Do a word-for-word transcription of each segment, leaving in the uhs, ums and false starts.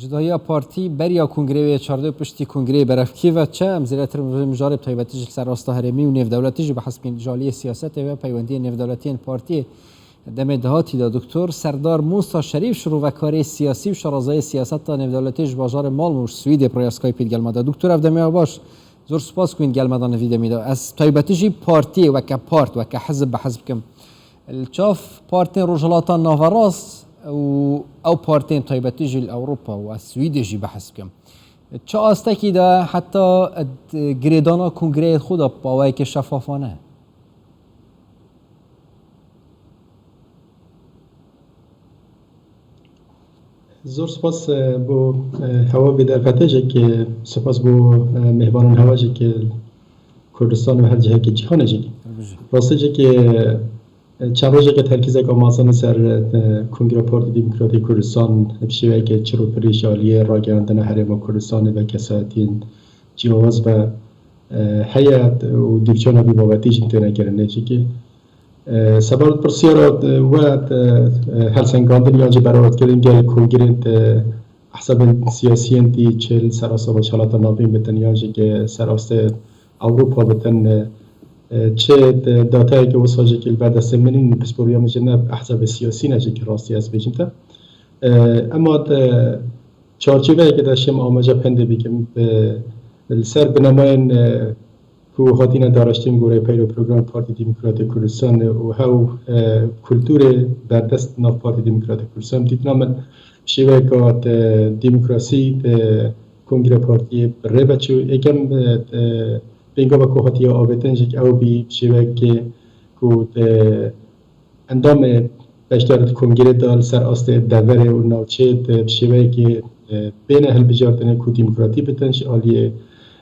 Cudahiya partî beriya kongreyê çardeh û piştî kongreyê berevkî ve çi? Em zêdetir bi vê mijarê bi taybetî jî li ser asta herêmî û nêvdewletî jî behs bikin. Ji aliyê siyasetê ve peywendiyên nêvdewletiyên partiyê demê dahatî de Doktor Serdar Musa Şerîf, şirovekarê siyasî û şarazayê siyaseta nêvdewletî ji bajarê Malmö û ji Swîdê bi rêya Skypeê digel me de. Doktor, ev demê we baş. Zor spas ku hûn digel me de li vî demî de. Ez taybetî jî partiyê weke part, weke hizb behs bikim. Li çav partiyên Rojhilata Naverast û ew partiyên taybetî jî li Ewropa û ez Swîdê jî behs bikim. Çi astekî de heta girêdana kongreyê xwe de bi awayekê şefafane? Zor spas, e, bo, e, hewa vê derfetê jî ki, spas bo, e, mêhvanan hewa jî ki Kurdistan û her cihekî cîhanê jî ki. Rastî jî ki, e, çend rojeke terkîzek amazan li ser, e, Kongra Partî Demokratîk Kurdistan bi şêweyeke çir û pirî ji aliyê ragihandina Herêma Kurdistanê ve kesayetiyên ciyawaz ve, e, heye û dîvçana vî babetî jî têne kirinê jî ki. E, sebat pirsiyara, e, we, e, e, helsengandin yan jî berawetkirin gel kongrên, e, ehzabên siyasiyên dî çi li ser asta Rojhilata Navîn bitin yan jî ki ser astê Ewropa bitin, e, e, çi, e, datayeke wisa jî ki li ber destê min in, pisporiya min jî ne ehzabê siyasî ne jî ki rastî ez bêjim te. E, ema te çarçoveyeke de şêm amaje pendê bikim, e, li ser binemayên, e, ku hatine daraştin goreyê peyro program Partî Demokratê Kurdistan û hew, e, kulturê berdest nav Partî Demokratê Kurdistan dîtina min şêweyeka te demokrasî te kongre partiyê bi rê ve çû. Êkem, e, te pêngava ku hatiye avêtin jî ew bî şêweyekê ku te endamê beşdar di kongrê de li ser astê deverê û navçeyê de bi şêweyekê, e, bêne hilbijartinê ku demokratî bitin ji aliyê,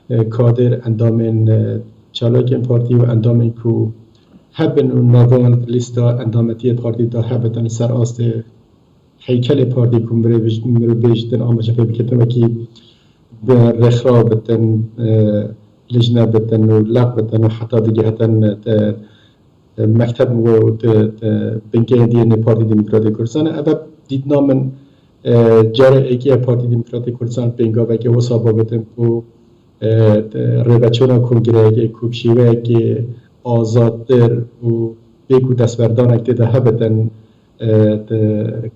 e, kadir, endamên, e, çalakên partî û endamên ku hebin û nava wan di lîsta endametiyê partî de hebitin li ser astê heykelê partî ku mirov bêj-, mirov bêjtin amaje pê bikitin wekî bi rêxiraw bitin, e, lijne bitin û leq bitin û heta digihetin, e, mekteb û te, te, bingehên diyên Partî Demokratîk Kurdistanê. Ev e dîtina min, e, cara êkê ye Partî Demokratîk Kurdistan pêngaveke wisa bibitin ku, e, te, rêveçûna kongreyekê ku bi şêweyekê azadtir û bê ku destberdanek tê de hebitin, e, te,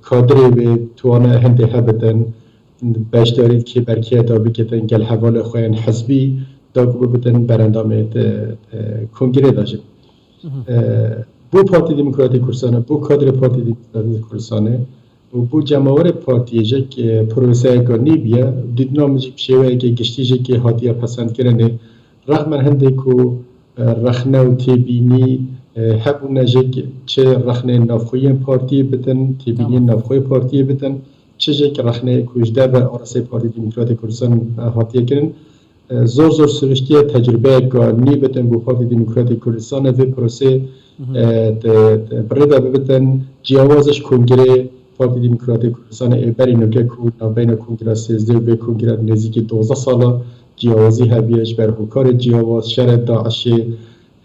kadrê wê tuwane hindê hebitin, beşdarî kêberkiye de bigitin gel hevalê xwe yên hizbî da ku bibitin berendamê te, te, kongrê de jî. E, bo Partî Demokratîk Kurdistanê, bo kadrê Partî Demokratîk Kurdistanê û bo cemawerê partiyê jî ki proseyeke nî bûye, dîtina min jî bi şêweyeke giştî jî ki hatiye pesendkirinê, rexmen hindê ku, e, rexne û têbînî, e, hebûne jî ki çi rexneyên navxweyî yên partiyê bitin, têbîniyên Tamam. navxweyî partiyê bitin, çi jî ki rexneyê ku ji derve arasê Partî Demokratîk Kurdistanê, e, hatiye kirin. E, zor zor siriştiye tecrubeyeka nî bitin bo Partî Demokratîk Kurdistanê vê prosê, Mhm. e, te, te, bi rê ve bibitin, ciyawaz ji kongrê Partî Demokratîk Kurdistanê ê berî nûke ku navbeyna kongra sêzdeh û vê kongra nêzîkî dozdeh sala ciyawazî hebiye ji ber hokarê ciyawaz, şerê DAIŞê,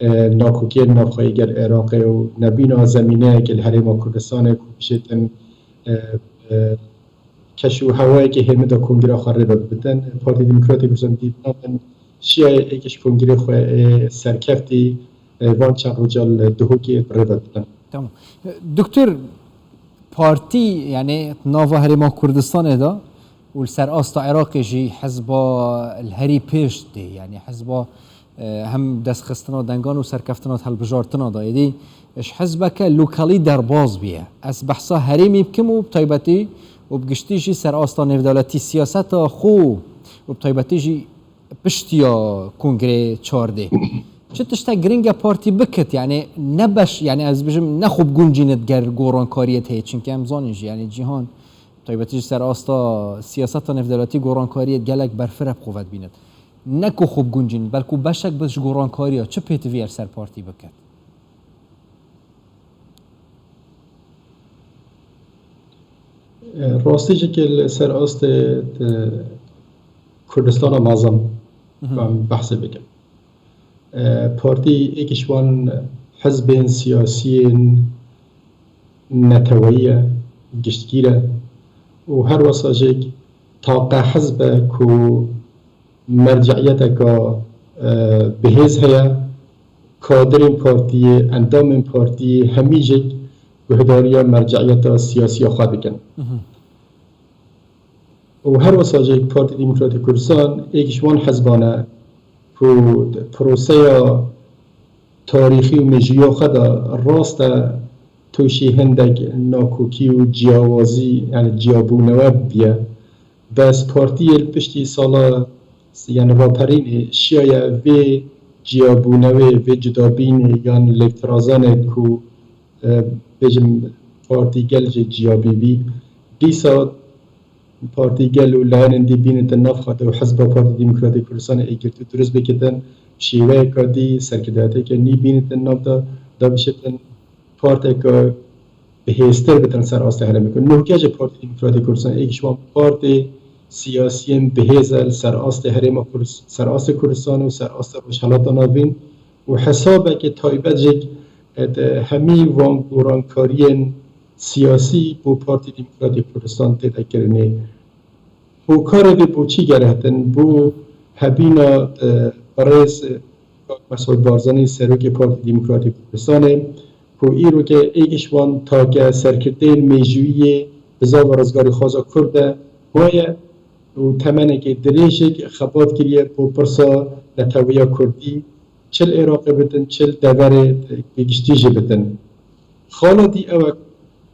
e, nakokiyên navxweyî gel Iraqê û nebîna zemîneyeke li Herêma Kurdistanê ku bişêtin, e, e, keş û hewayeke hêmin de kongira xwe rê ve bidin. Partî Demokratîk Kurdistanê dîtina min şiyayê êkê ji kongrê xwe ê serkeftî, e, van çend roja li Duhokê bi rê ve bidin. Tamam. Doktor, partî, yani nava Herêma Kurdistanê de û li ser asta Iraqê jî hizba li herî pêş tê, yani hizba e, hem destxistina dengan û serkeftina di hilbijartina de. Êdî ji hizbeke lokalî derbas bûye. Ez behsa herêmî bikim û bi taybetî û bi giştî jî ser asta nêvdewletî siyaseta xwe û bi taybetî jî piştiya kongrê çardê. Çi tiştek giring e partî bikit, yani ne beş, yani ez bijim ne xwe biguncînit ger gorankariyet heye, çimkî em zanin jî, yani cîhan, taybetî jî ser asta siyaseta nêvdewletî gorankariyet gelek berfireh bi xwe vedibînit. Ne ku xwe biguncînit, belku beşek bi ji gorankariya çi pêtivî ye li ser partî biket? E, rastî jî ki li ser astê, e, Kurdistana mezin Mhm. em behsê bikin. E, partî êk ji wan hizbên siyasiyên neteweyî ye, giştgîr e û her wesa jî taqe hizb e ku merceiyeteka, e, bihêz heye, kadirên partiyê, endamên partiyê, hemî jî guhdariya merceiyeta siyasî ya xwe dikin. Û her wisa jî Partî Demokratîk Kurdistan êk ji wan hizban e ku di proseya tarîxî û mêjûya xwe de rast e tûşî hindek nakokî û ciyawazî, yani ciyabûnewe biye. Bes partiyê li piştî sala, yani raperînê şiyaye vê ciyabûnewê, vê cudabînê yan lêvtirazanê ku, e, bêjim Partî Gel jê ciyabî bî. Dîsa Partî Gel û layenên dî bînitin nav xwe de û Hizba Partî Demokratîk Kurdistanê ê girtî durust bikitin, şêweyeka dî serkirdayeteke nî bînitin nav de, da bişêtin parteka bihêztir bitin ser astê herêmê. Ku nuhke ji Partî Demokratîk Kurdistan êk ji wan partê siyasiyên bihêz e li ser astê herêma Kurd-, ser astê Kurdistanê û ser astê Rojhelata Navîn û hesabeke taybet jî, e, di hemî van gorankariyên siyasî bo Partî Demokratîk Kurdistan tê de kirinê. Hokarê vê bo çi gere hatin? Bo hebîna, e, birêz, e, Mesûd Barzanî, serokê Partî Demokratîk Kurdistanê, ku îro ke êk ji wan take serkirdeyên mêjûyî yê bizava rizgarîxwaza Kurd e, maye û temenekê dirêjek xebat kiriye bo pirsa neteweya Kurdî, çi li Iraqê bitin, çi li deverê bi giştî jî bitin. Xala dî ew e ku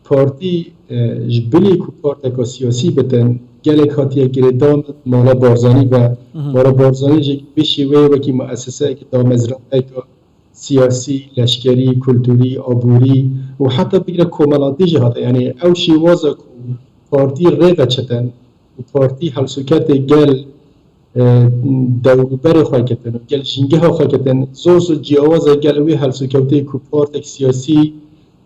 partî, e, ji bilî ku parteka siyasî bitin, gelek hatiye girêdan mala Barzanî ve. Mhm. Mala Barzanî jî bi şêweyê wekî muesseseyeke damezrandeyeke siyasî, leşkerî, kulturî, aborî û heta bigire komelatî jî hate. Yani ew şêwaza ku partî rê ve çitin û partî helsûketê gel, e, dewrûberê xwe kitin û gel jîngeha xwe kitin, zor zor ciyawaza gel wê helsûkewtê ku partek siyasî,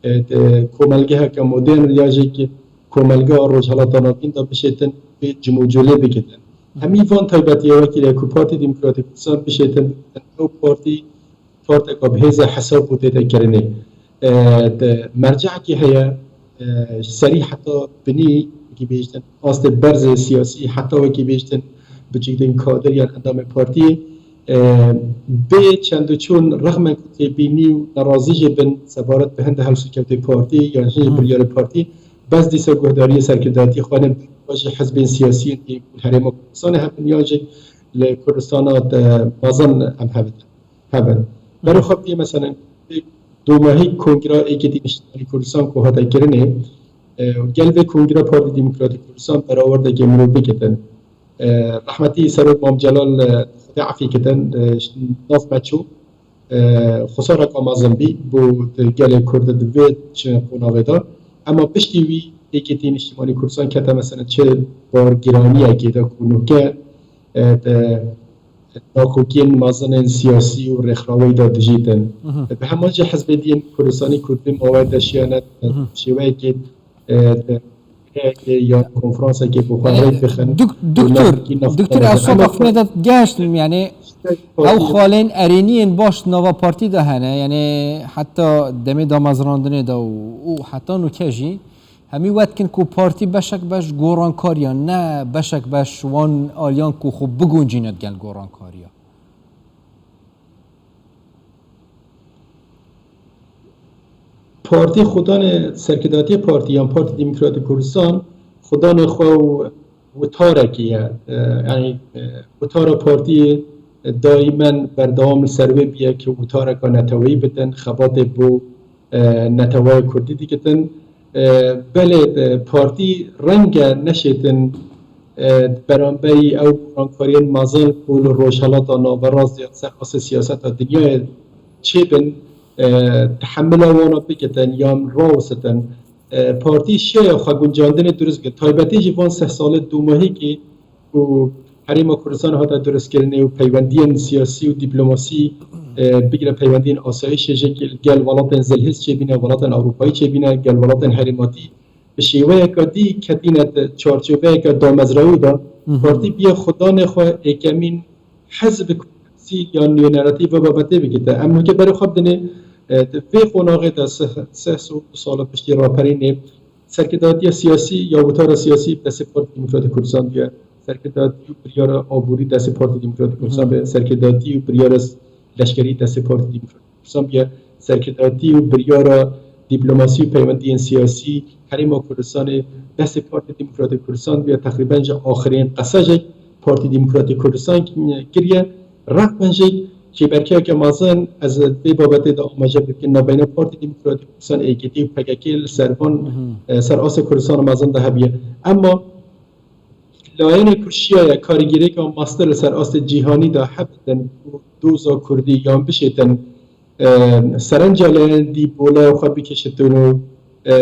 e, de, komelgeheke modern ya jî ki komelgeha Rojhelata Navîn de bişêtin vê cimûcûlê bikitin. Hemî van taybetiya wekî le ku Partî Demokratîk Kurdistan bişêtin, ew partî parteka bihêz e hesab û tê de kirinê. E, de mercekî heye, e, serî heta binî, wekî bêjtin, astê berzê siyasî, heta wekî bêjtin, biçûktirîn kadir yan endamê partiyê, e, bê çend û çûn rexmen ku têbînî û nerazî jî bin sebaret bi hinde helsûkevtê partî yan jî Hı. biryarê partî, bes dîsa guhdariyê serkirdayetî xwe ne, ji hizbên siyasî yên ku li Herêma Kurdistanê hebin yan jî li Kurdistana de mezin em hebin. Hebin. Berê xwe bidî, meselen, domahî Kongra Êkîtî Niştimanî Kurdistan ku hate kirinê, e, gel vê Kongra Partî Demokratîk Kurdistan berawerdeke mirov bikitin. E, rehmetî Serok Mam Celal, e, Xwedê efî kitin, e, nav me çû, e, xusareka mezin bî bo gelê Kurd di vê çi qonaxê de. Ema piştî wî Êkîtî Niştimanî Kurdistan kete, meselen, çi bargiraniyekê de ku nuke, e, de nakokiyên mezin ên siyasî û rêxraweyî de dijîtin. Mhm. Bi heman jî hizbê diyên Kurdistanî ku di vê maweyê de şiyane, Mhm. şêweyekê, e, de, de, yan konferansekê bi xwe rêk bixin. Dok-, doktor, doktor, ez soba xwe de gehiştim, yani, ew xalên erêniyên baş nava partî de hene, yani, heta demê damezrandinê de û, û heta nuke jî, hemî wet dikin ku partî beşek beş gorankariya, ne beşek beş wan aliyan ku xwe biguncîne digel gorankariya. Partî xudanê serkidatiyê partî yan Partî Demokratîk Kurdistan xudanê xwe û witarekî ye. E, yani, e, witara partiyê, e, daimen berdewam li ser wê biye ki witareka neteweyî bidin, xebatê bo e, neteweyê Kurdî dikitin. E, belê, e, partî renge neşêtin, e, beramberî ew gorankariyên mezin ku li Rojhelata Naverast ya ser asê siyaseta dinyayê çêbin, e, tehemila wana bikitin yan rawisitin. E, partî şiya xwe guncandinê durust bike. Taybetî jî van seh salê domahîkî ku Herêma Kurdistan hate durustkirinê û peywendiyên siyasî û dîplomasî, e, bigire peywendiyên asayişê jî gel welatên zilhêz çêbîne, welatên Ewropayî çêbîne, gel welatên herêmatî bi şêweyeke dî ketîne di çarçoveyeke damezrayî de. Hı hı. Partî biye xudanê xwe êkemîn hizb siyasî ya nûneratî vê babetê bigihîte. Em nuke berê xwe bidinê, e, di vê qonaxê de sih, sih û du sala piştî raperînê serkirdatiya siyasî ya witara siyasî bi destê Partî Demokratîk Kurdistan diye serkirdatî û biryara aborî destê Partî Demokratîk Kurdistan be, serkirdatî û biryara leşkerî destê Partî Demokratîk Kurdistan biye, serkirdatî û biryara dîplomasî û peywendiyên siyasî Herêma Kurdistanê destê Partî Demokratîk Kurdistan biye, teqrîben ji axirîn qesejek Partî Demokratîk Kurdistan kiriye. Rexmen jî kêberkeyeke mezin ez vê babetê de amaje bikim, navbeyna Partî Demokratîk Kurdistan, A K T û P K K li ser van, e, ser astê Kurdistan mezin de hebiye. Ema layene ku şiyaye karîgirêka master li ser astê cîhanî de hebidin û doza Kurdî yan bişêtin, e, serenca layên dî bola xwe bikişitin û, e,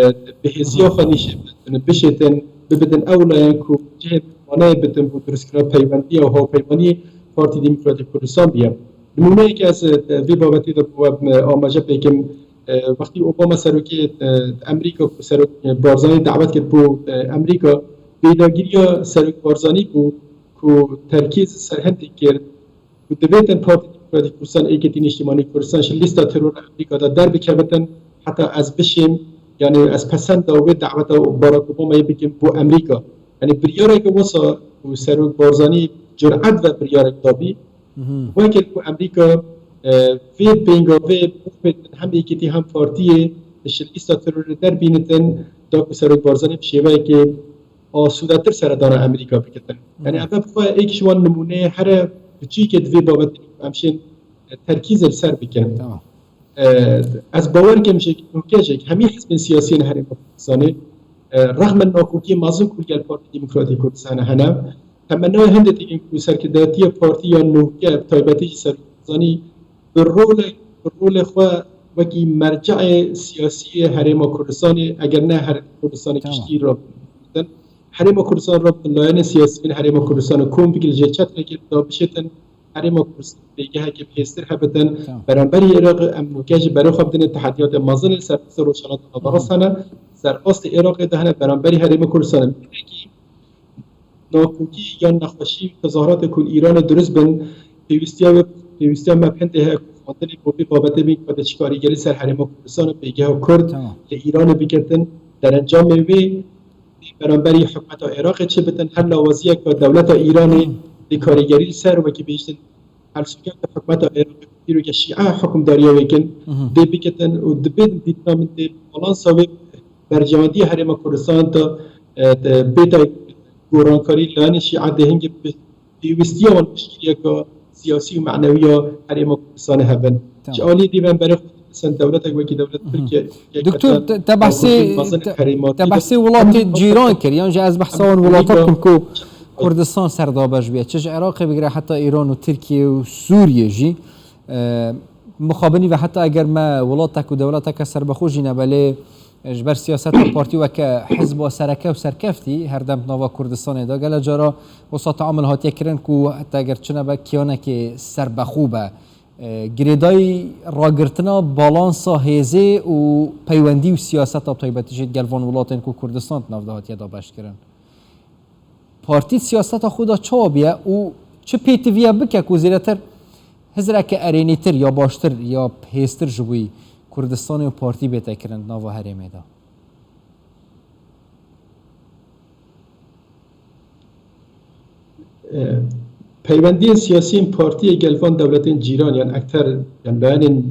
bihêziya xwe nîşe bidin, bişêtin, bibidin ew layên ku cihê manayê bidin bo dirustkirina peywendiya û hawpeymaniyê Partî Demokratîk Kurdistan biye. Nimûneyek ez, e, vê babetê de bo we, e, amaje pêkim, e, wextî Obama serokê, e, Amerîka ku serok, e, Barzanî dawet kir bo, e, Amerîka, pêdagiriya serok Barzanî bû ku terkîz ser hindê kir ku divêtin Partî Demokratîk Kurdistan, A K T Niştimanî Kurdistan ji lîsta teror Amerîka de derbikivitin, heta ez bişêm, yani ez pesenda wê daweta Barack Obamayê bikim bo Amerîka. Yani biryareke wisa ku serok Barzanî curet ve biryarek dabî, wekir ku Amerîka, e, vê pêngavê bixwîtin hem A K T hem partiyê ji lîsta terorê derbînitin, da ku serok Barzanî bi şêweyekê asudetir seredana Amerîka bikitin. Yani ev bi xwe êk ji wan nimûneyê here biçîkê di vê babetê em şên, e, terkîz li ser bikin. Tamam. E, ez bawer kim jî nûke jî hemî hizbên siyasî yên Herêma Kurdistanê, e, rexmen nakokiyê mezin ku gel Partî Demokratîk Kurdistanê hene, temenayê hindê têkin ku serkirdatiya partî ya nûke, bi taybetî jî Serok Barzanî, bi rolê, bi rolê xwe wekî merceê siyasî yê Herêma Kurdistanê, eger ne her Kurdistanê Tamam. giştî re bitin, Herêma Kurdistanê re bitin, layene siyasî yên Herêma Kurdistanê kom bikin, jê çetreke da bişêtin, Herêma Kurdistan pêgeheke bihêztir hebitin. Tamam. Beramberî Iraqê em nûke jî berê xwe bidin tehediyatê mezin li ser ser Rojhilata Naverast hene, ser astê Iraqê de hene, beramberî Herêma Kurdistanê. Nakokî yan nexweşî, tezahiratê ku li Îranê dirust bin, pêwîstiya wê, pêwîstiya me bi hindê heye ku xwendinê bo vê babetê bin ku de çi karîgerî ser Herêma Kurdistanê pêgeha Kurd Tamam. li Îranê bikitin, derencamê wê beramberî hikûmeta Iraqê çi bitin, her lawaziyeke dewleta Îranê dê karîgerî li ser wekî bihiştin helsûkeke hikûmeta Iraqê ku dîroke Şîe hikûmdariya wê kin, dê bikitin û dibê dîtina min dê balansa wê berjewendiya Herêma Kurdistan de, e, de bêta gorankarî layene Şîe dê hingê bi pêwîstiya wan piştgiriyeke siyasî û manewiya Herêma Kurdistanê hebin. Tamam. Ji aliyê dî ve em berê xwe dixin dewletek wekî dewlet Tirkiye, Doktor, te, te behsê, mezin te, herêma te behsê welatê cîran kir, yan jî ez behsa wan welata Amerîka. Kim ku Kurdistan serdabeş bûye. Çi ji Iraqê bigire heta Îran û Tirkiye û Sûriye jî. E, mixabinî ve heta eger me welatek û dewleteke serbexwe jî ne, belê ji ber siyaseta partî weke hizba sereke û serkeftî her dem di nava Kurdistanê de gele cara wisa teamul hatiye kirin ku heta eger çi nebe kiyanekê serbexwe be, e, girêdayî ragirtina balansa hêzê û peywendî û siyaseta taybetî jî digel van welatên ku Kurdistan di nav de hatiye dabeşkirin. Partî siyaseta xwe de çawa biye û çi pêtiviye bike ku zêdetir hizreke erênîtir ya baştir ya hêztir ji bo Kurdistanê û partî bête kirin di nava herêmê de? E, peywendiyên siyasî yên partiyê gel van dewletên cîran yan ekter yan layenên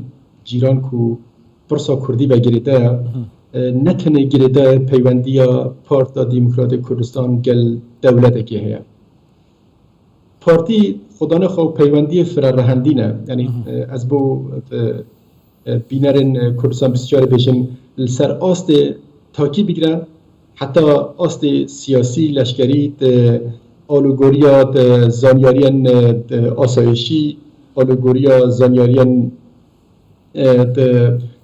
cîran ku pirsa kurdî ve girêdayî, e, ne tenê girêdayî peywendiya Parta Demokratê Kurdistan gel dewletekê heye. Partî xwedane xwe û peywendiyê firerehendî ne. Yanî, e, ez bo, e, e, bînerên, e, Kurdistan bîst û çar bêjim, li ser astê takî bigire, heta astê siyasî, leşkerî, di alûgoriya, di zanyariyên, e, di asayişî, alûgoriya zanyariyên, e, di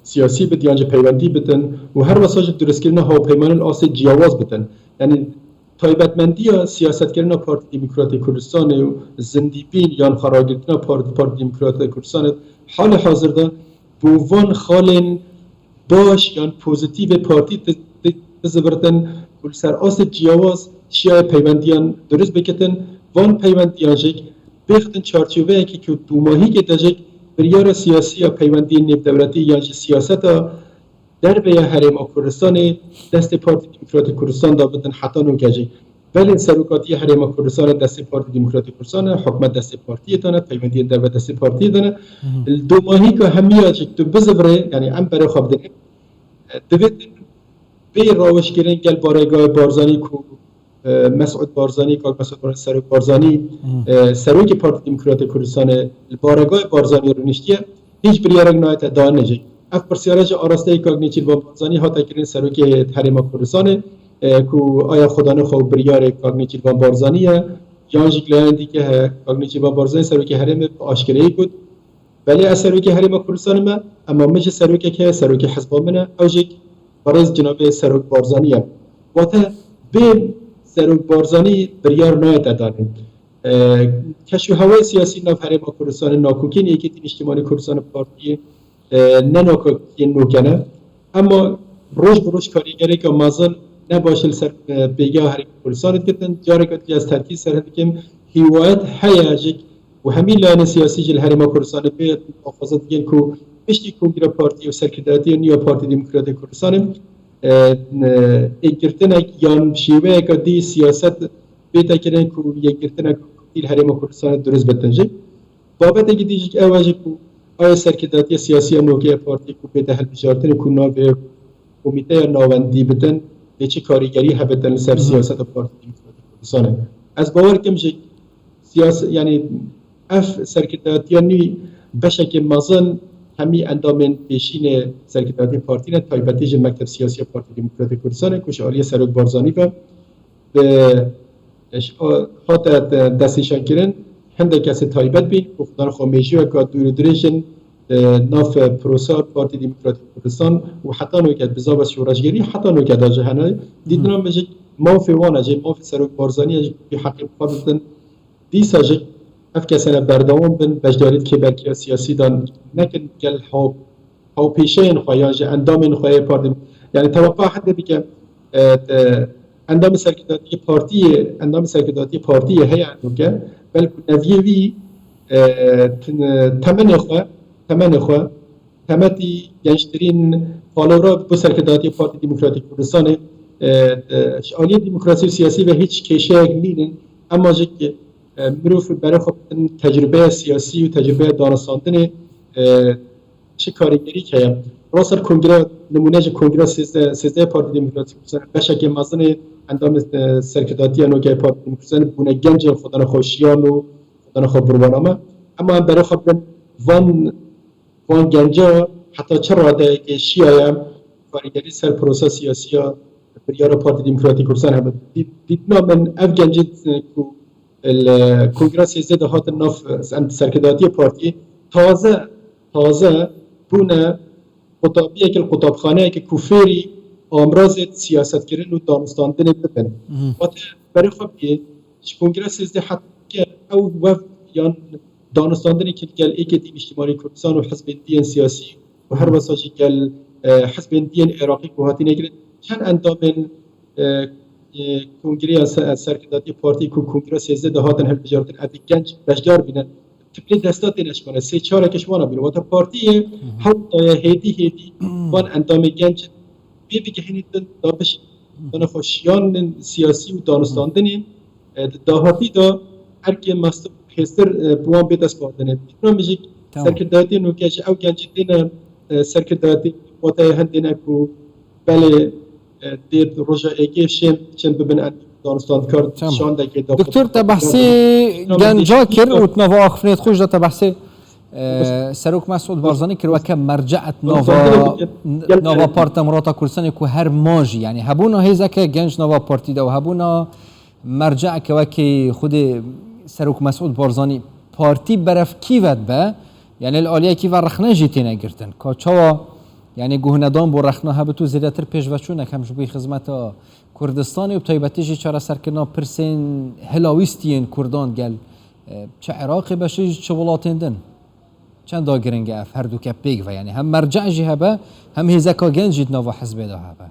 siyasî bidin yan jî peywendî bidin û her wesa jî dirustkirina hawpeymanên astê ciyawaz bidin. Yanî taybetmendiya siyasetkirina Partî Demokratê Kurdistanê û zindîbîn yan xwe ragirtina Par-, Partî Demokratê Kurdistanê halê hazir de bo van xalên baş yan pozîtîvê partî di-, di-, diziviritin ku li ser astê ciyawaz şiyayê peywendiyan dirust bikitin, van peywendiyan jî bêxitin çarçoveyekê ku dûmahîkê de jî biryara siyasî ya peywendiyên nêvdewletî yan jî siyaseta derve ya Herêma Kurdistanê destê Partî Demokratîk Kurdistan de bitin heta nûke jî. Belê serokatiya Herêma Kurdistanê destê Partî Demokratîk Kurdistanê, hikûmet destê partiyê de ne, peywendiyên derve destê partiyê de ne. Li domahîka hemiya jî tu bizivirê, yanî em berê xwe bidinê. Divê vê rawişkirin gel baregahê Barzanî ku, e, Mesûd Barzanî, Kak Mesûd Barzanî, Serok Barzanî, e, serokê Partî Demokratîk Kurdistanê li baregahê Barzanî rûniştiye, hîç biryarek nayete danê jî. Ev pirsyara ji arasteyê Kak Nêçîrvan Barzanî hate kirin serokê Herêma Kurdistanê, e, ku aya xwedane xwe û biryarê Kak Nêçîrvan Barzanî ye, yan jî layan dîke he, Kak Nêçîrvan Barzanî serokê herêmê bi aşkereyî got, belê ez serokê Herêma Kurdistanê me, ema min jî serokek heye, serokê hizba min e, ew jî berêz cinabê Serok Barzanî ye. Wate bê Serok Barzanî biryar nayete danê. E, keş û hewayê siyasî nav Herêma Kurdistanê nakokên Yekîtî Niştimanî Kurdistanê Partiyê, e, ne nakokên nûke ne. Ema roj bi roj karîgereke mezin ne baş li ser, e, pêgeha Herêma Kurdistanê dikitin. Careke din ez terkîz ser dikim. Hîwayet heye jî û hemî layene siyasî jî li Herêma Kurdistanê pê axwaza dikin ku piştî Kongra Partiyê û serkirdatiya nû ya Partî Demokratîk Kurdistanê, e, e, êkgirtinek yan şêweyeke dî siyaset bête kirin ku yekgirtinek li Herêma Kurdistanê dirust bitin jî. Babetekî dî jî ew e jî ku aya serkirdatiya siyasî ya nokê ya partiyê ku bête hilbijartinê ku navê komîteya navendî bitin, dê çi karîgerî hebitin li ser siyaseta Partî Demokratîk Kurdistanê. Ez bawer kim jî siyas-, yanî ev serkirdatiya nû beşekê mezin hemî endamên pêşînê serkirdatiya partî ne, taybetî jî Mekteb Siyasî ya Partî Demokratîk Kurdistanê ku ji aliyê Serok Barzanî ve bi, e, ş-, o, hate de-, destnîşankirin, hindek kesê taybet bîn ku xwedana xwe mêjiyeka dûr û dirêj in, e, nav prosa Partî Demokratîk Kurdistan û heta noke bi zava şoreşgerî heta noke de jî hene. Dîtina min jî mafê wan e, jî mafê Serok Barzanî ye, jî heqê xwe bidin. Dîsa jî ev kesene berdewam bin, beşdarî di kêberkiya siyasî de nekin, gel haw-, hawpêşeyên xwe yan jî endamên xwe yê partî, yanî teweqa hindê bike, e, e, endamê serkirdatiya partiyê, endamê serkirdatiya partiyê heye nuke, belku neviyê wî, e, tin-, temenê xwe, temenê xwe, temetî gençtirîn palavra bo serkirdatiya Partî Demokratîk Kurdistanê, e, e, ji aliyê demokrasî û siyasî ve hîç kêşeyek nînin, ema jî, e, mirov berê xwe bitin tecrûbeya siyasî û tecrûbeya danûstandinê, e, çi karîgerîk heye. Raster kongre, nimûne ji kongre sêzdeh, sêzdeh Partî Demokratîk Kurdistanê, beşekê mezinê endamê, e, serkirdatiya nokê Partî Demokratîk Kurdistanê bûne gencên xwedana xwe şiyan û xwedana xwe birwaname. Ema em berê xwe bidin van, van genca heta çi radeyekê şiyaye karîgerî ser prosa siyasî ya biryara Partî Demokratîk Kurdistanê hebe. Dî-, dîtina min ev gencên ku li Kongra sêzdeh de hatin nav, em, serkirdatiya partiyê taze, taze bûne qutabiyek li qutabxaneyeke ku fêrî amrazê siyasetkirin û danûstandinê bibin. Wate berê xwe bigê, ji Kongra sêzdeh heta ew wev yan danûstandinê ku gel Êkêtî Niştimanî Kurdistan û hizbên diyên siyasî û her wesa jî gel, e, hizbên diyên Iraqî ku hatine kirin, çend endamên, e, e, Kongreya se-, Serkirdatiya Partî ku Kongra sêzdeh de hatin hilbijartin, ev genc beşdar bîne. Tu bilê desta têne ji wan e, sê çarek ji wan e bîne. Wata partiyê hewt daye hêdî hêdî van endamê genc pê bigihînîtin da biş-, dana xwe şiyanên siyasî û danûstandinê, e, di dahatî de erkê mezin hêztir, e, bi wan bê destpartene. Dîtina min jî Tamam. serkirdayetê nûke ji ew gencî têne, e, serkirdayetê wateyê hindê ne ku belê, e, dê roja êkê şên, şên bibin endî danûstandkar Tamam. şandekê de Doktor, te behsê Tamam. genca kir û di nava axiftinê xwe jî de te behsê, e, Serok Mesûd Barzanî kir weke merceet nava, Danûstandinê nava Parti Demokrata Kurdistanê ku her ma jî, yanî hebûna hêzeke genc nava partî de û hebûna merceeke wekî xwedê Serok Mesûd Barzanî partî berev kî ve dibe, yanî li aliyekî ve rexne jî têne girtin. Ka çawa, yanî guhnedan bo rexna hebit û zêdetir pêşveçûnek hem ji bo xizmeta Kurdistanê û bi taybetî jî çareserkirina pirsên hilawîstiyên Kurdan gel, e, çi Iraqê be jî çi welatên din. Çenda giring e ev her du ke pêk ve, yanî hem merceh jî hebe, hem hêzeka genc jî di nava hizbê de hebe.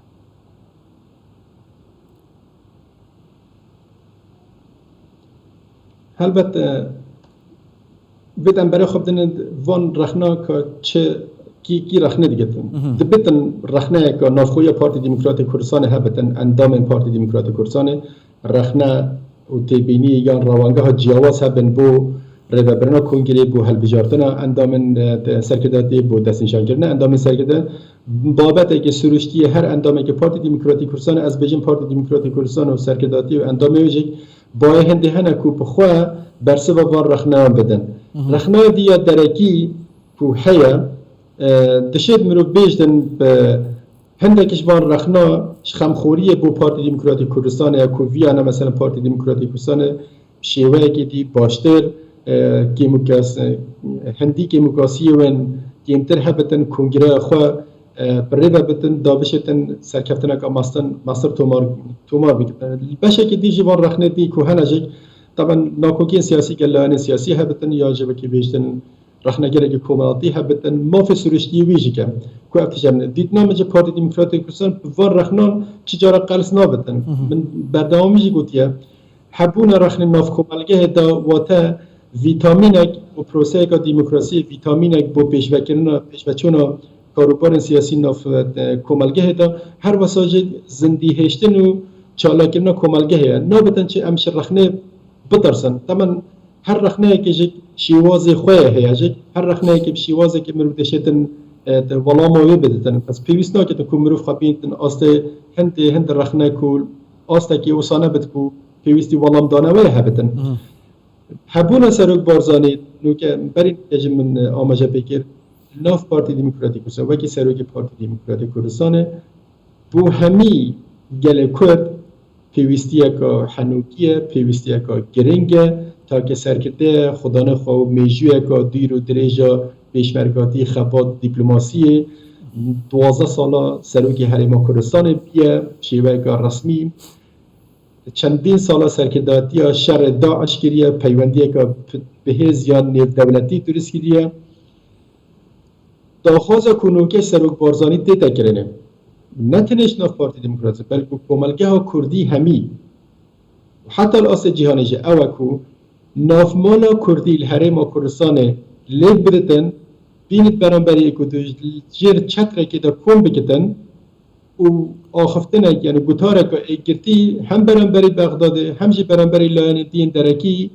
Helbet, e, bêt em berê xwe bidin van rexna ka çi, kî, kî rexne digitin. Mhm. Dibitin rexneyeka navxweya Partî Demokratîk Kurdistanê hebitin, endamên Partî Demokratîk Kurdistanê, rexne û têbînî yan rewangeha ciyawaz hebin bo rêvebirina kongrê, bo hilbijartina endamên, e, de-, serkirdeyatiyê, bo destnîşankirina endamên serkirdeyatiyê. Babetekê siruştî ye her endamekê Partî Demokratîk Kurdistanê, ez bêjim Partî Demokratîk Kurdistanê û serkirdeyatiyê û endamê wê jî bayê hindê hene ku bi xwe bersiva van rexneyan bidin. Rexneya dî ya derekî ku heye, e, dişêt mirov bêjtin bi hindek ji van rexna ji xemxoriyê bo Partî Demokratîk Kurdistanê ye ku viyane mesela Partî Demokratîk Kurdistanê şêweyekê dî baştir, e, kêmûkas-, e, hindî kêmûkasiyê wen kêmtir hebitin, kongreya xwe, e, bi rê ve bitin, da bişêtin serkeftineka mastin, mastir tomar, tomar bikin. Li beşekê dî jî van rexnê dî ku hene jî, taban nakokiyên siyasî gel layanên siyasî hebitin ya jî wekî bêjtin rexnegerekî komelatî hebitin, mafê siruştiyê wî jî ke ku ev tije min. Dîtina min ji Partî Demokratîk Kurdistan bi van rexnan çi cara qels nabitin. Min berdewamî jî gotiye, hebûna rexnên navkomelgehê de wate vîtamînek bo proseyeka demokrasiyê, vîtamînek bo pêşvekirina, pêşveçûna karûbarên siyasî nav, e, komelgehê de her wesa jî zindîhêştin û çalakirina komelgehê ye. Nabitin çi em ji rexnê bitirsin. Temen her rexneyekê jî şêwazê xwe ye heye jî. Her rexneyekê bi şêwazekê mirov dişêtin, e, welama wê biditin. Ez pêwîst naketin ku mirov xwe bînitin astê hindê, hindê rexne ku astekê wisa nebit ku pêwîstî welamdane wê hebitin. Hebûna Serok Barzanî, nûke berî nûke jî min, e, amaje pê kir, nav Partî Demokratîk Kurdistanê, wekî Serokê Partî Demokratîk Kurdistanê, bo hemî gelê Kurd pêwîstiyeka henokî ye, pêwîstiyeka giring e, ta ke serkirdeye xwedane xwe û mêjûyeka dûr û dirêj a pêşmergatî, xebat, dîplomasiyê, duwazdeh sala serokê Herêma Kurdistanê bûye, şêweyeka resmî. Çendîn sala serkirdatiya şerê DAIŞ kiriye, peywendiyeka p-, bihêz ya nêvdewletî durist kiriye. Daxwaza ku nûke Serok Barzanî tête kirinê, ne tenê ji nav Partî Demokratîk, belku komelgeha Kurdî hemî û heta li astê cîhanê jî ew e ku navmala Kurdî li Herêma Kurdistanê lêk biditin, bînit beramberiyê ku di jêr çetrekê de kom bikitin, û axiftinek, yani gutareka êkgirtî hem beramberî Bexdadê, hem jî beramberî layenên diyên derekî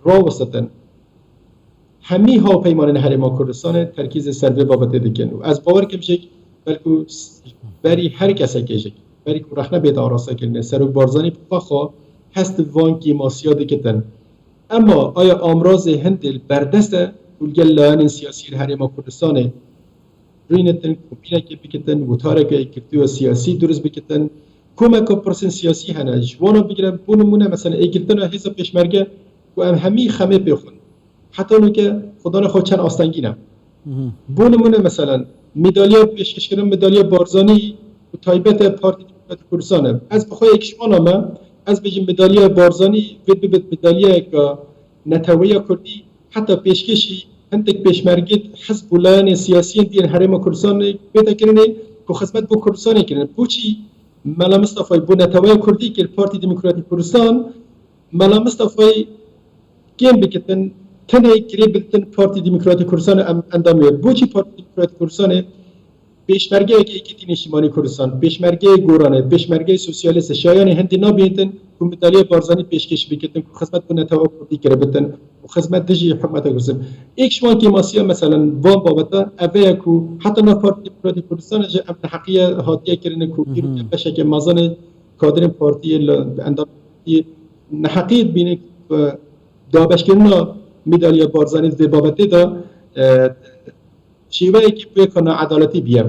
rawestitin. Hemî hawpeymanên Herêma Kurdistanê terkîzê ser vê babetê dikin û ez bawer kim jî belku s-, berî her kesekê jî, berî ku rexne bête arastekirinê, Serok Barzanî bi xwe xwe hest van kêmasiya dikitin. Ema aya amrazê hindê li berdest e û li gel layenên siyasî li Herêma Kurdistanê rûnetin, komînekê bikitin, witarekê yekgirtî û siyasî durist bikitin. Komeka pirsên siyasî hene, ji wana bigire, bo nimûne, mesela, êgirtina hêza pêşmerge ku em hemî xemê pê xwin. Heta nûke xwedana xwe çend astengî ne. Bo nimûne, mesela, medalya pêşkêşkirin, medalya Barzanî û taybet e Partî Demokratîk Kurdistan e. Ez bi xwe yek ji wana me, ez bêjim medalya Barzanî vê bibit medalyayeka neteweya Kurdî, heta pêşkêşî hindek pêşmergê hizb û layenên siyasiyên diyên Herêma Kurdistanê bête kirinê ku xizmet bo Kurdistanê kirin. Boçî Mela Mistefayî bo neteweya Kurdî kir, Partî Demokratîk Kurdistan, Mela Mistefayî kêm bikitin, tenê girê biditin Partî Demokratîk Kurdistanê em endamê. Boçî Partî Demokratîk Kurdistanê pêşmergeyeke êkîtî Niştimanî Kurdistan, pêşmergeyê Goranê, pêşmergeyê sosyalîst e, şayanê hindî nabînitin ku medalya Barzanî pêşkêş bikitin ku xizmet bo netewa Kurdî kiribin û xizmet dijî hikûmeta Kurdistan. Êk ji wan kêmasiya, meselen, van babeta ev e ku heta nav Partî Demokratîk Kurdistan jî ev neheqiye hatiye kirin ku îro beşeke mezin e kadirên partiyê li endamê neheqiyê dibînin ku dabeşkirina medalya Barzanî di vê babetê de, e, şêweyekî pêka needaletî bûye.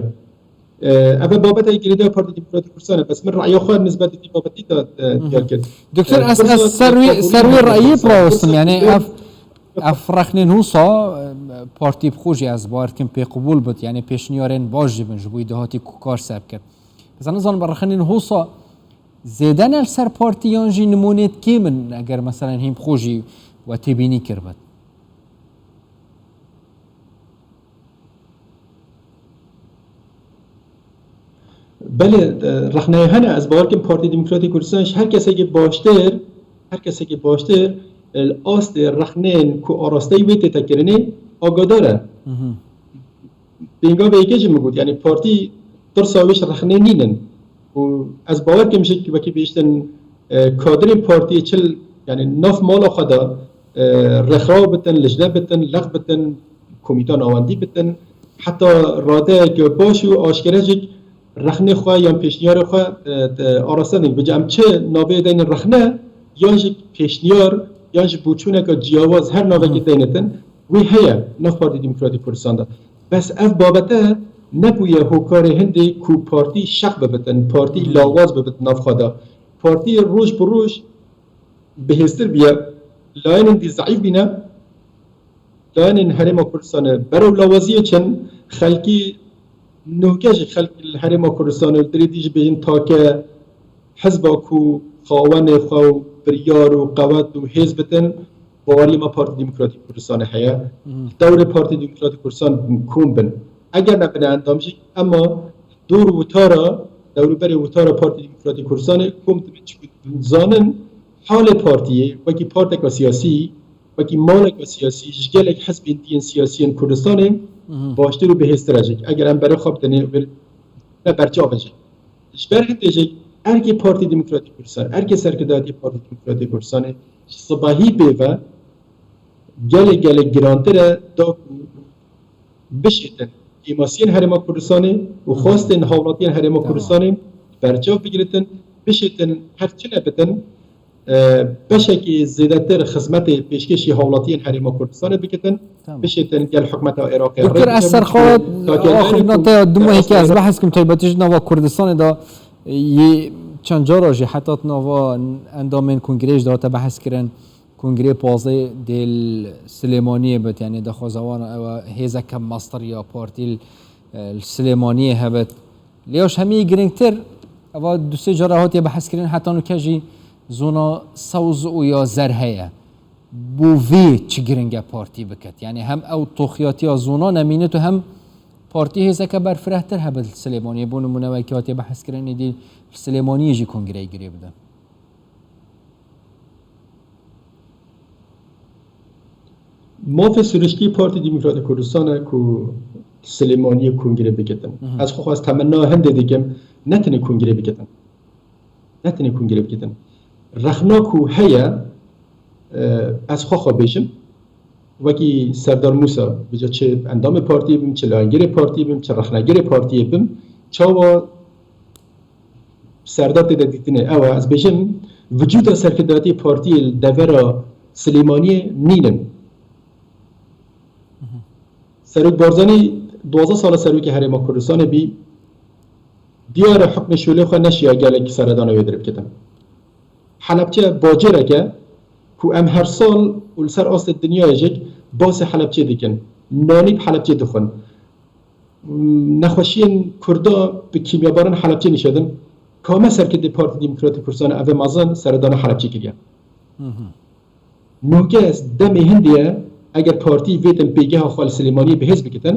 E, ev e babeteke girêdayî Partî Demokratîk Kurdistan e. Bes min reya xwe nisbet vî babetî de, e, diyar kir. Doktor, E, ez, pirsa ez ser wî, ser wî reyî birawestim. Yani ev, ev rexnên husa, e, partî bi xwe jî ez bawer dikim pê qebûl bit. Yani pêşniyarên baş jî bin ji bo dahatî ku kar ser bikir. Ez nizanim bi rexnên husa zêde ne li ser partî yan jî nimûnê kêm in, eger meselen hîn bi xwe jî we têbînî kiribit. Belê, e, rexneyê hene. Ez bawer kim Partî Demokratîk Kurdistan ji her kesekî baştir, her kesekî baştir, e, li astê rexnên ku arasteyî wê tête kirinê agadar e. Pêngavê yekê jî min got, yani partî tirsa wê ji rexnê nînin. Û ez bawer kim jî wekî bêjtin e, kadirên partiyê çil, yani nav mala xwe de, e, rêxiraw bitin, lijne bitin, leq bitin, komîta navendî bitin, heta radeyeke baş û aşkere jî rexnê xwe yan pêşniyarê xwe, e, te araste din. Bice em çi navê deynin rexne, yan jî pêşniyar, yan jî boçûneke ciyawaz her navekê deynitin, wî heye nav Partî Demokratîk Kurdistan de. Bes ev babete nebûye hokarê hindê ku partî şeq bibitin, partî lawaz bibitin nav xwe de. Partî roj bi roj bihêztir biye, layên hindî zeîf bîne, layên Herêma Kurdistanê berew lawaziyê çin, xelkî nûke jî xelkî li Herêma Kurdistanê û dirêdî jî bêjin take hizba ku xawenê xwe û biryar û qewet û hêz bitin, baweriyê me Partî Demokratîk Kurdistanê heye. Dewrê Partî Demokratîk Kurdistan kom bin. Eger nebine endam jî, ema dor û witara, dewrûberê witara Partî Demokratîk Kurdistanê kom dibin, çiku zanin halê partiyê wekî parteka siyasî, wekî maleka siyasî, ji gelek hizbên diyên siyasiyên Kurdistanê baştir û bihêztir e jî. Eger em berê xwe bidinê, ne berçav e jî. Ji ber hindê jî erkê Partî Demokratîk Kurdistan, erkê serkirdayetî Partî Demokratîk Kurdistanê ji sibahî bê ve gelek, gelek girantir e da ku bişêtin kêmasiyên Herêma Kurdistanê û xwestên hawlatiyên Herêma Kurdistanê berçav bigiritin, bişêtin her çi ne bitin, e, beşekî zêdetir xizmetê pêşkêşî hawlatiyên Herêma Kurdistanê bikitin, bişêtin gel hikûmeta Iraqê. Doktor, ez ser xwe axivna te ya du mehekê ez behs kim, taybetî ji nava Kurdistanê de yê çend cara jî heta di nava endamên kongreyê jî de hate behs kirin. Kongrê pazdeh dê li Silêmaniyê bit, yani daxwaza wan ew e hêzeke mestir ya partî li, e, li Silêmaniyê hebit. Lê ya ji hemî girîngtir, eva du sê cara hatiye behs kirin, heta nûke jî zona sewz û ya zer heye. Bo vê çi giring e partî bikit? Yani hem ew toxiyatiya zona nemînit û hem partî hêzeke berfirehtir hebit li Silêmaniyê. Bo nimûne wekî hatiye behs kirin, êdî li Silêmaniyê jî kongreyê girê bide. Mafê siriştî Partî Demokratîk Kurdistan e ku Silêmaniyê kongre bikitin. Ez xwe xwest temenna hindê dikim, ne tenê kongre bikitin. Ne tenê kongre bikitin. Rexna ku heye, e, ez xwe xwe bêjim, wekî Serdar Mûsa, bica çi endamê partiyê bim, çi layengirê partiyê bim, çi rexnegirê partiyê bim, çawa Serdar tê de dîtinê ew e, ez bêjim, vücuda serkirdayetî partiyê li devera Silêmaniyê nînin. Serok Barzanî duwazdeh sala serokê Herêma Kurdistanê bî, diyar e hukmê şolê xwe neşiya gelek seredana wê dirê bikitin. Helebçe bacêrek e ku em her sal û li ser astê dinyayê jî basê Helebçê dikin. Nanî bi Helebçê dixwin. Nexweşiyên Kurda bi kîmyabaran Helebçê nişedin. Kame serkirdê Partî Demokratîk Kurdistan ev ê mezin seredana Helebçê kiriye? Nûke demê hindê ye, eger partî vêtin pêgeha xwe li Silêmaniyê bi hêz bikitin,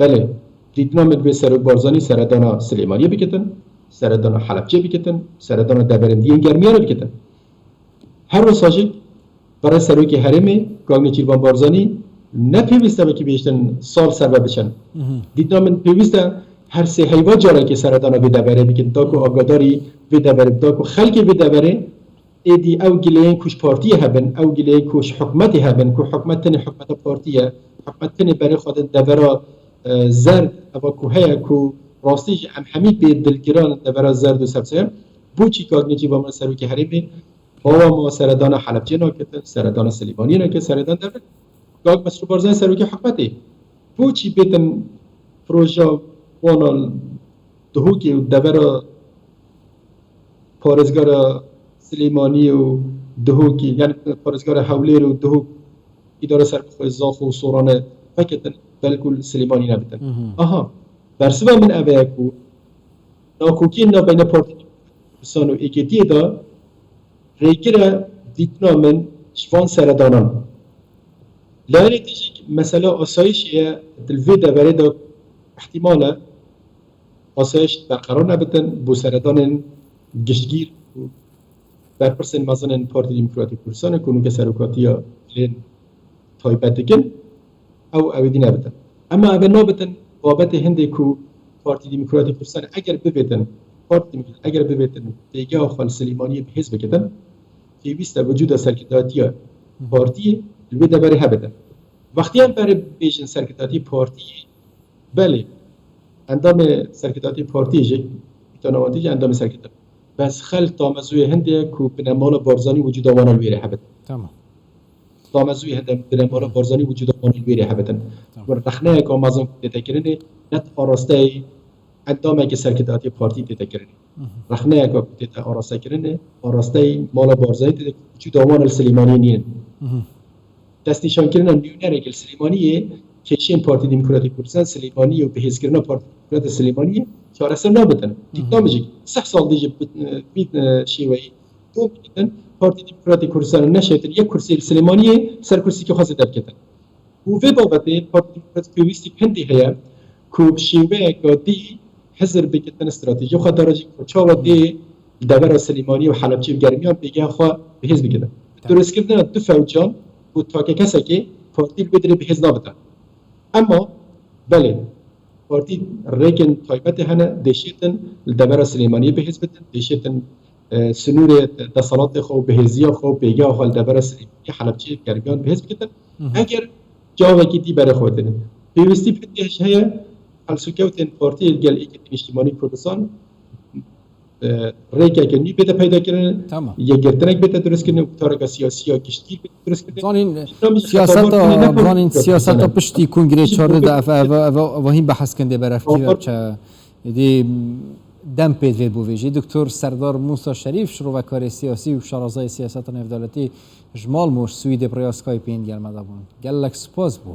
belê, dîtina min divê Serok Barzanî seredana Silêmaniyê bikitin, seredana Helebçê bikitin, seredana deverên diyên germiyan bikitin. Her wisa jî Birêz Serokê Herêmê, Kak Nêçîrvan Barzanî, ne pêwîst e wekî bihiştin sal serve biçin. Dîtina min pêwîst e her sê heyva carekê seredana vê deverê bikin, da ku agadarî vê deverê, da ku xelkê vê deverê êdî ew gileyên ku ji partiyê hebin, ew gileyên ku ji hikûmetê hebin, ku hikûmet tenê hikûmeta partî ye, hikûmet tenê berê xwe din devera, e, zerd, eva ku heye ku rastî jî em hemî pê dilgiran devera zerd û sebze ye. Boçî Kak Nêçîrvan Serokê Herêmê Bawa ma seredana Helebcê naketin, seredana Silêmaniyê nake, seredana devre. Kak Mesrûr Barzanî serokê hikûmetê. Boçî bêtin proja wana Duhokê û devera parêzgara Silêmaniyê û Duhokê, yani parêzgara Hewlêr û Duhok îdara serbixwe Zaxo û Sorane veketin, belkû li Silêmaniyê nebitin. Aha, bersiva min ev e ku nakokiyên navbeyna Partî Kurdistanê û êkêtiyê de rêgir e dîtina min ji van seredanan. Layekî jî mesela asayişê ye, di vê deverê de îhtîmal e asayiş berqerar nebitin, bo seredanên giştgîr û berpirsên mezin ên Partî Demokratîk Kurdistanê ku nûke serokatiya lê taybet dikin, ew ewêdî nebitin. Ema ev ê nabitin babetê hindê ku Partî Demokratîk Kurdistanê eger bivêtin Partî Demokratîk eger bibêtin pêgeha xwe li Silêmaniyê bi hêz bikitin, pêwîst e wicûda serkirdatiya partiyê li wê deverê hebite. Wextî em berê bêjin serkirdatiya partiyê, belê, endamê serkirdatiya partiyê jî, pîtanawatî jî endamê serkirdat. Bes xelk tamezûyê hindê ye ku binemala Barzanî wicûda wan e li wê rê hebite. Tamam. Tamezûyê hindê binemala Barzanî wicûda wan e li wê rê hebitin. Tamam. Rexneyeka mezin ku tête kirinê, ne di arasteyê endamekî serkirdatiya partî tête kirinê. Rexneyeka ku tête araste kirinê, arasteyî mala Barzanî tête, wicûda wan e li Silêmaniyê nînin. Destnîşankirina nûnereke li Silêmaniyê kêşên Partî Demokratîk Kurdistan Silêmaniyê û bihêzkirina Partî Demokratîk Silêmaniyê çareser nabitin. Dîtna min jî sih sal dê jî bi vî şêweyî dom bikin. Partî Demokratîk Kurdistan neşetin yek kursî li Silêmaniyê ser kursîkê xwe zêde bikitin. Û vê babetê Partî Demokratîk pêwîstî hindî heye ku bi şêweyeka dî hizir bikitin, stratejiya xwe darajî ku çawa dê li devera Silêmaniyê û Helebçê û Germiyan pêgeha xwe bihêz bikitin. Durustkirina du fewcan û takekesekê partî li wê dirê bihêz nabite. Ema belê, partî rêkên taybetê hene, dêşêtin li devera Silêmaniyê bihêz bitin, dêşêtin e, sinûrê deselatê xwe û bihêziya xwe û pêgeha xwe li devera Silêmaniyê, Helebçê, Germiyan bihêz bikitin. Eger cavekî dî berê xwe tênin. Pêwîstî pêtêş heye, helsûkewtên partiyê gel Êkîtî Niştimanî Kurdistan, e, rêkeke nû bête peyda kirin, Tamam. yekgirtinek bête dirustkirin û gutareke siyasî ya giştî bête dirustkirin. Zanîn Tam ji siyaseta, xebabatê ne zanîn Kurdistan siyaseta e. Piştî kongrê çardeh de ev, ev, ev, ev hîn behs kin dê berevkî ve çe. Dê dem pê vê bûvê jî. Doktor Serdar Musa Şerîf, şirovekarê siyasî û şarazayê siyaseta nêvdewletî ji Malmû, Swîdê bi rêya Skypeê hîn gel me de bûn. Gelek spas bû.